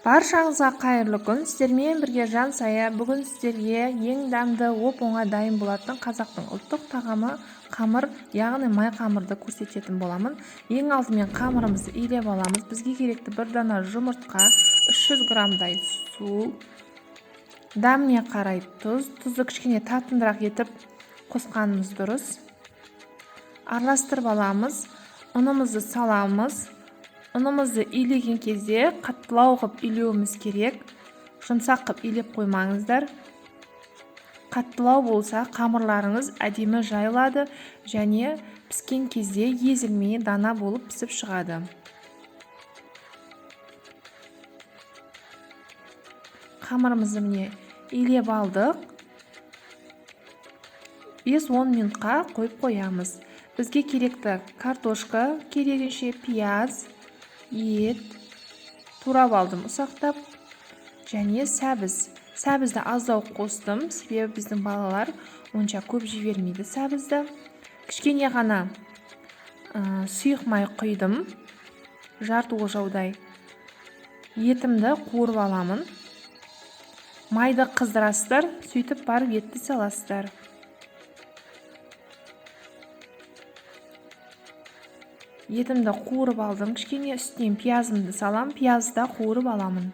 Баршаңызға қайырлы күн. Сіздермен бірге Жансая. Бүгін сіздерге ең дәмді, оп-оңай дайын болатын қазақтың ұлттық тағамы қамыр, яғни май қамырды көрсететін боламын. Ең алдымен қамырымызды илеп аламыз. Бізге керекті бір дана жұмыртқа, 300 граммдай су, дәміне қарай тұз. Тұзды кішкене татымдырақ етіп қосқанымыз дұрыс. Араластырып аламыз. Ұнымызды саламыз. Ұнымызды илеген кезде қаттылау қып илеуіміз керек. Жұмсақ қып илеп қоймаңыздар. Қаттылау болса, қамырларыңыз әдемі жайылады және піскен кезде езілмей дана болып пісіп шығады. Қамырымызды міне илеп алдық. 5-10 минутқа қойып қоямыз. Бізге керекті картошка, керегінше пияз, ет турап алдым ұсақтап, және сәбіз. Сәбізді аздау қостым, себебі біздің балалар онша көп жібермейді сәбізді. Кішкене ғана сұйық май құйдым, жарты ожаудай. Етімді қуырып аламын. Майды қыздырасыздар, сөйтіп барып етті саласыздар. Етімді қуырып алдым, кішкене үстінен пиязымды салам, пиязды да қуырып аламын.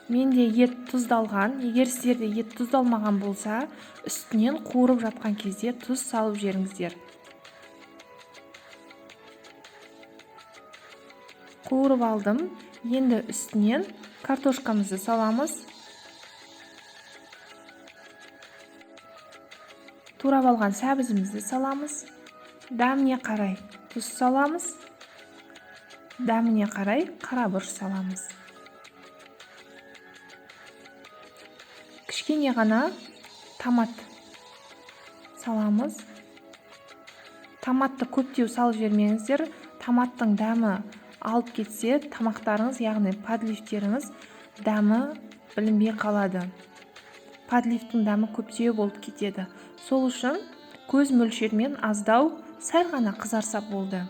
Менде ет тұздалған. Егер сіздерде ет тұздалмаған болса, үстінен қуырып жатқан кезде тұз салып жіберіңіздер. Қуырып алдым. Енді үстінен картошкамызды саламыз. Турап алған сәбізімізді саламыз. Дәміне қарай тұз саламыз. Дәміне қарай қара бұрыш саламыз. Кішкене ғана томат саламыз. Томатты көптеу салып жібермеңіздер. Томаттың дәмі алып кетсе, тамақтарыңыз, яғни подливтеріңіз дәмі білінбей қалады. Подливтің дәмі көптеу болып кетеді. Сол үшін көз мөлшермен аздау, сәл ғана қызарса болды.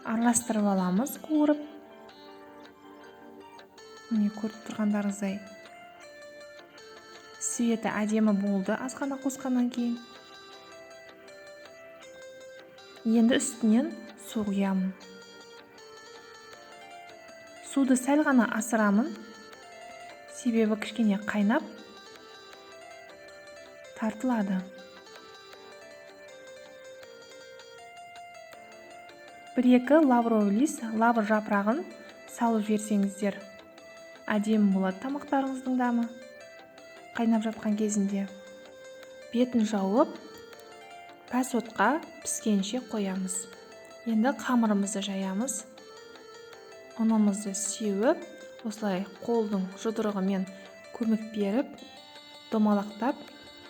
Араластырып аламыз қуырып. Міне көріп тұрғандарыңыздай цветі әдемі болды аз ғана қосқаннан кейін. Енді үстінен су құямын. Суды сәл ғана асырамын, себебі кішкене қайнап тартылады. Бір-екі лавровый лист, лавр жапырағын салып жіберсеңіздер, әдемі болады тамақтарыңыздың дәмі қайнап жатқан кезінде. Бетін жауып, пәс отқа піскенше қоямыз. Енді қамырымызды жаямыз. Ұнымызды сеуіп, осылай қолдың жұдырығымен көмек беріп, домалақтап,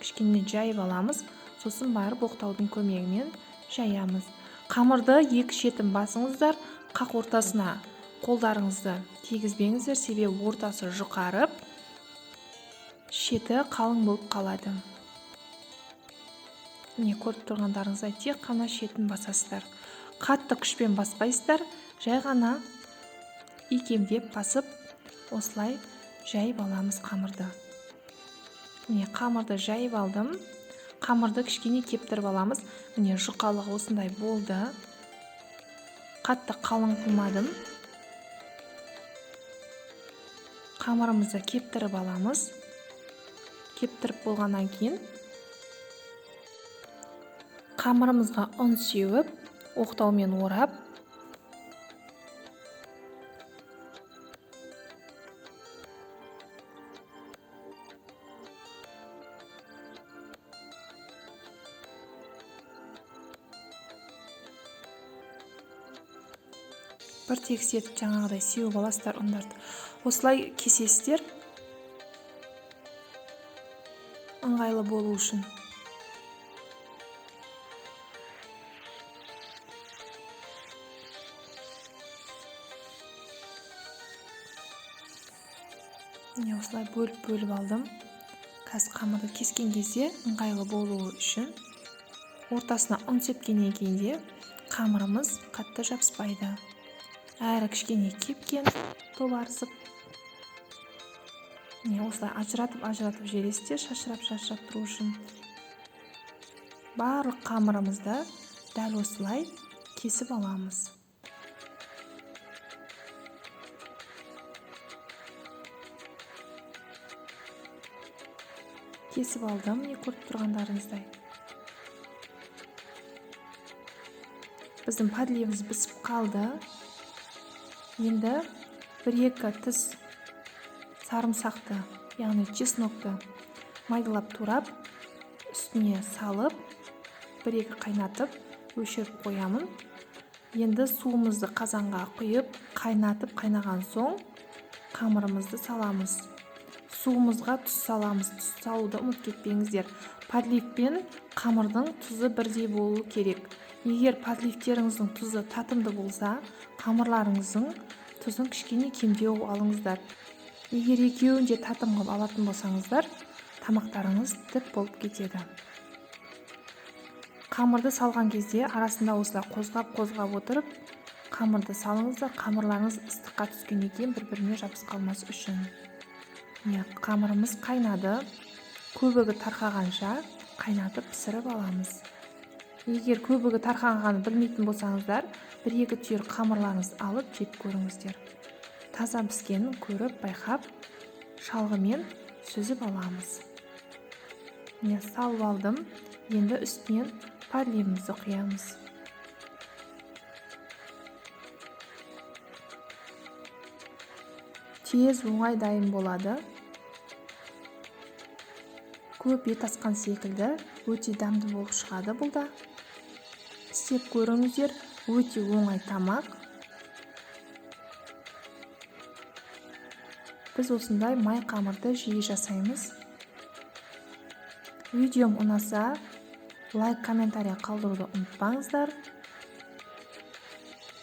кішкене жайып аламыз. Сосын барып оқтаудың көмегімен жаямыз. Қамырды екі шетін басыңыздар, қақ ортасына қолдарыңызды тигізбеңіздер, себебі ортасы жұқарып, шеті қалың болып қалады. Міне көріп тұрғандарыңыздай тек қана шетін басасыздар. Қатты күшпен баспайсыздар, жай ғана икемдеп басып, осылай жайып аламыз қамырды. Міне қамырды жайып алдым. Қамырды кішкене кептіріп аламыз. Міне жұқалығы осындай болды. Қатты қалың қылмадым. Қамырымызды кептіріп аламыз. Кептіріп болғаннан кейін қамырымызға ұн сеуіп, оқтаумен орап, бір тегіс етіп жаңағыдай сеуіп аласыздар ұндарды. Осылай кесесіздер ыңғайлы болу үшін. Міне осылай бөліп-бөліп алдым. Қазір қамырды кескен кезде ыңғайлы болуы үшін ортасына ұн сепкеннен кейін де Қамырымыз қатты жабыспайды. Әрі кішкене кепкен тобарысып. Міне, осылай ажыратып-ажыратып жібересіздер, шашырап-шашырап тұру үшін. Барлық қамырымызды дәл осылай кесіп аламыз. Кесіп алдым, міне көріп тұрғандарыңыздай. Біздің подливіміз пісіп қалды. Енді 1-2 тіс сарымсақты, яғни чеснокты майдалап турап, үстіне салып, 1-2 қайнатып, өшіріп қоямын. Енді суымызды қазанға құйып, қайнатып, қайнаған соң қамырымызды саламыз. Суымызға тұз саламыз. Тұз салуды ұмытып кетпеңіздер. Подлив пен қамырдың тұзы бірдей болуы керек. Егер подливтеріңіздің тұзы татымды болса, қамырларыңыздың тұзын кішкене кемдеу алыңыздар. Егер екеуін де татым қылып алатын болсаңыздар, тамақтарыңыз тік болып кетеді. Қамырды салған кезде арасында осылай қозғап-қозғап отырып, қамырды салыңыздар. Қамырларыңыз ыстыққа түскеннен кейін бір-біріне жабысып қалмас үшін. Міне, қамырымыз қайнады. Көбігі тарқағанша қайнатып пісіріп аламыз. Егер көбігі тарқағанын білмейтін болсаңыздар, 1-2 түйір қамырларыңызды алып жеп көріңіздер. Таза піскенін көріп, байқап, шалғымен сүзіп аламыз. Міне, салып алдым. Енді үстінен подливімізді құямыз. Тез, оңай дайын болады. Көп ет асқан секілді, өте дәмді болып шығады бұл да. Істеп көріңіздер, өте оңай тамақ. Біз осындай май қамырды жиі жасаймыз. Видеом ұнаса, лайк, комментарий қалдыруды ұмытпаңыздар.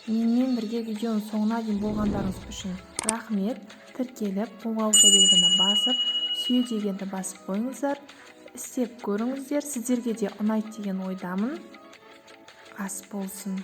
Менімен бірге видеоның соңына дейін болғандарыңыз үшін рахмет. Тіркеліп, қоңырауша белгіні басып, сүйе дегенді басып қойыңыздар. Істеп көріңіздер, сіздерге де ұнайды деген ойдамын. Ас болсын.